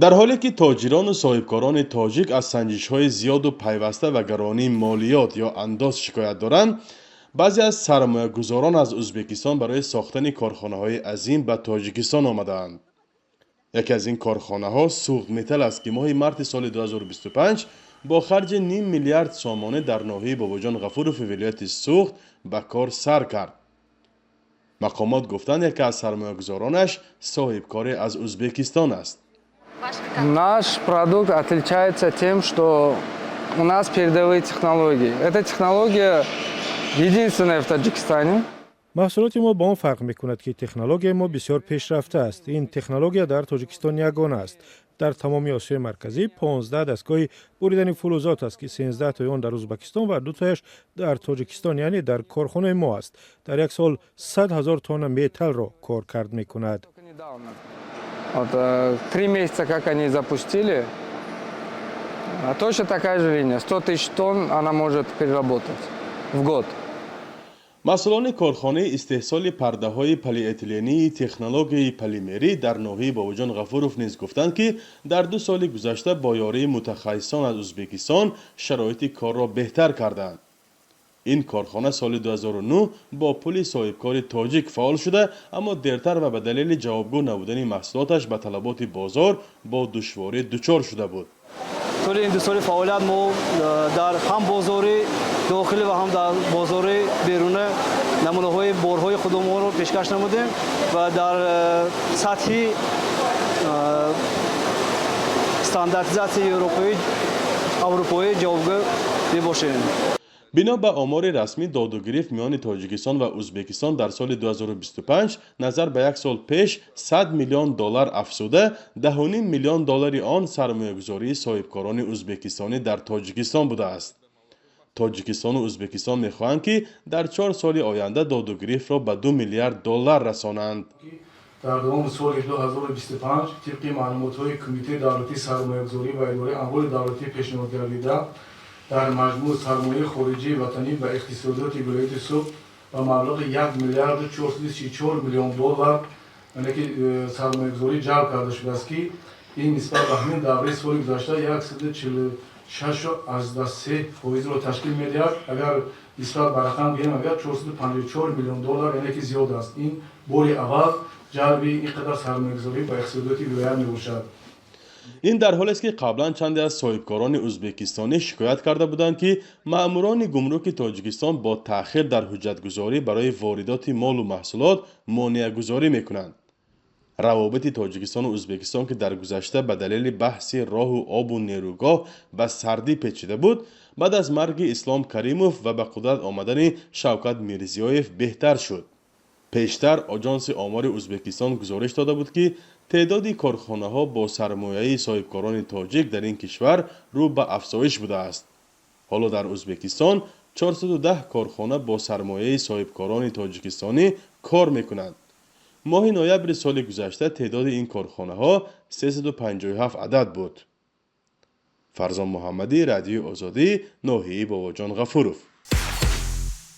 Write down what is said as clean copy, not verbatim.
Дар ҳоле ки тоҷирону соҳибкорони тоҷик аз санҷишҳои зиёду пайваста ва гаронии молиёт ё андоз шикоят доранд, баъзе аз сармоягузорон аз Ӯзбекистон барои сохтани корхонаҳои азим ба Тоҷикистон омадаанд. Яке аз ин корхонаҳо Суғд Металл аст, ки моҳи марти соли 2025 бо харҷи ним миллиард сомонӣ дар ноҳияи Бобоҷон Ғафурови вилояти Суғд ба кор сар кард. Мақомот гуфтанд, яке аз сармоягузоронаш соҳибкоре аз Ӯзбекистон аст. Наш продукт отличается тем, что у нас передовые технологии. Эта технология единственная в Таджикистане. Маҳсулоти мо ба он фарқ мекунад, ки технологияи мо бисёр пешрафта аст. Ин технология дар Тоҷикистон ягона аст. Дар тамоми Осиёи Марказӣ 15 дастгоҳи буридани фулузот аст, ки 13 тои он дар Ӯзбекистон ва дутояш дар Тоҷикистон, яъне дар корхонаи мо аст. Дар як сол 100 000 тонна металлро коркард мекунад. Вот, 3 месяца, как они запустили, точно такая же линия. 100 тысяч тонн она может переработать в год. Масъулони корхонаи истеҳсоли пардаҳои полиэтилении технологияи полимерӣ дар ноҳияи Бобоҷон Ғафуров низ гуфтанд, ки дар 2 соли гузашта бо ёрии мутахассисон аз Ӯзбекистон шароити корро беҳтар карданд. Ин корхона соли 2009 бо пули соҳибкори тоҷик фаъол шуда, аммо дертар ва ба далели ҷавобгӯ набудани маҳсулоташ ба талаботи бозор бо душворӣ дучор шуда буд. Тӯли ин 2 соли фаъолият мо дар ҳам бозори дохилӣ ва ҳам дар бозори беруна намунаҳои борҳои худамонро пешкаш намудем ва дар сатҳи стандартизатсияи аврупоӣ ҷавобгӯ мебошем. Бино ба омори расмӣ, додугирифт миёни Тоҷикистон ва Ӯзбекистон дар соли 2025 назар ба як сол пеш 100 миллион доллар афзуда, 10,5 миллион доллари он сармоягузории соҳибкорони ӯзбекистонӣ дар Тоҷикистон будааст. Тоҷикистону Ӯзбекистон мехоҳанд, ки дар 4 соли оянда додугирифтро ба 2 миллиард доллар расонанд. Дар давоми соли 2025, тибқи маълумотҳои Кумитаи давлатии сармоягузорӣ ва идораи амволи давлатӣ пешниҳод гардида, дар маҷмӯъ сармояи хориҷии ватанӣ ба иқтисодиёти вилояти Суғд ба маблағи 1 миллиарду 434 миллион доллар, яъне ки сармоягузорӣ ҷалб карда шудааст, ки ин нисбат ба ҳамин давраи соли гузашта 146,3 фоизро ташкил медиҳад. Агар нисбат ба рақам гирем, агар 454 миллион доллар, яъне ки зиёд аст. Ин бори аввал ҷалби ин қадар сармоягузорӣ ба иқтисодиёти вилоят мебошад. Ин дар ҳолест, ки қаблан чанде аз соҳибкорони ӯзбекистонӣ шикоят карда буданд, ки маъмурони гумруки Тоҷикистон бо таъхир дар ҳуҷҷатгузорӣ барои воридоти молу маҳсулот монеагузорӣ мекунанд. Равобити Тоҷикистону Ӯзбекистон, ки дар гузашта ба далели баҳси роҳу обу нерӯгоҳ ба сардӣ печида буд, баъд аз марги Ислом Каримов ва ба қудрат омадани Шавкат Мирзиёев беҳтар шуд. Пештар Оҷонси омори Ӯзбекистон гузориш дода буд, ки теъдоди корхонаҳо бо сармояи соҳибкорони тоҷик дар ин кишвар рӯ ба афзоиш будааст. Ҳоло дар Ӯзбекистон 410 корхона бо сармояи соҳибкорони тоҷикистонӣ кор мекунанд. Моҳи ноябри соли гузашта теъдоди ин корхонаҳо 357 адад буд. Фарзон Муҳаммадӣ, Радиои Озодӣ, ноҳияи Бобоҷон Ғафуров.